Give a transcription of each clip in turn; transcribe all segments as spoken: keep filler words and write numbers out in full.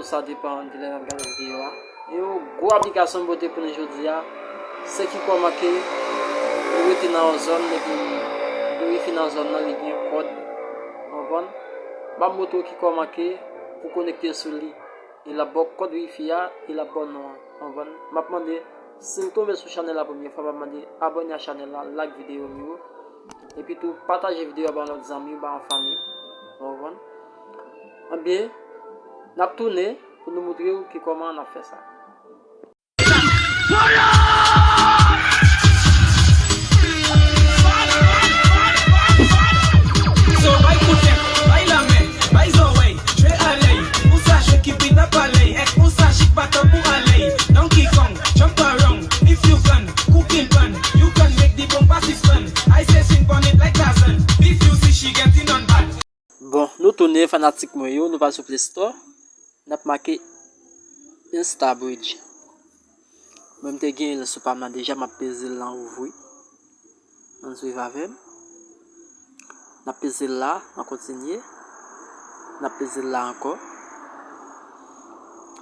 Sa depann de lè n ap gade videyo a. E yon gwo aplikasyon m pote pou nou jodi a, se ki kòman ke ou rete nan yon zòn, epi de wifi nan zòn nan, li gen kòd. Ou konprann? M ap montre w ki kòman ke pou konekte sou li. E l ap ba w kòd wifi a, e l ap ba w non an. Ou konprann? M ap mande, si w tonbe sou chanèl la premye fwa, m ap mande abòne a chanèl la, like videyo m yo. Epi tou, pataje videyo a ba yon lòt zanmi w, ba yon fanmi w. Ou konprann? Ebyen, n ap tounen pou nou montre w ki kòman n ap fè sa. So, bay kout tèt, bay lamen, bay zòrèy, jwe alèy, ou sa jwe ki bit ap alèy, èk ou sa chik baton pou alèy, Donkey Kong, jump around, if you can, cooking pan, you can make the bumper sispann, I say sing pon it like Tarzan, if you see she getting on bad. Bon, nou tounen fanatik mwen yo, nou pral sou Play Store, n ap make Instabridge. Mwen m te genyen l sou pa m nan deja, m ap peze l lan ouvri. Ann swiv avè m. N ap peze l la, n ap kontinye. N ap peze l la ankò.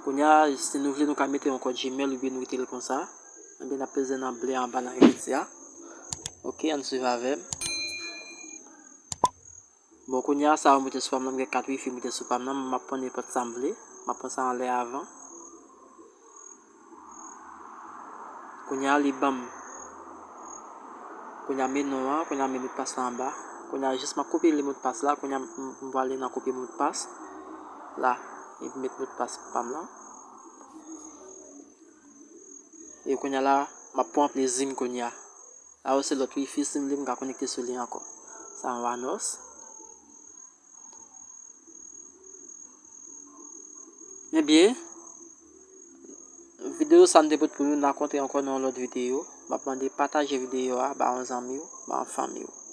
Kounye a, si nou vle, nou ka mete yon kòd Gmail oubyen nou kite l konsa. Ebyen, n ap peze nan ble anba nan ekriti a. Oke, ann swiv avè m. Bon, kounye a, sa yo moute sou pa m nan, m gen kat wifi moute sou pa m nan, m ap pran nenpòt sa m vle. M ap pran sa anlè avan. Kounye a, li ban m. Kounye a, men non an, kounye a, men modpas la anba. Kounye a, jis m ap kopye li modpas la, kounye a, m, m, m prale nan kopye modpas la, epi met modpas pa m lan. E kounye a la, m ap pran plezi m kounye a. La yo se lòt wifi, si m vle, m ka konekte sou li ankò. Sa yon Anos. Ebyen, videyo sa m te pote pou nou, n a kontre ankò nan yon lòt videyo. M ap mande pataje videyo a ba yon zanmi w, ba yon fanmi w.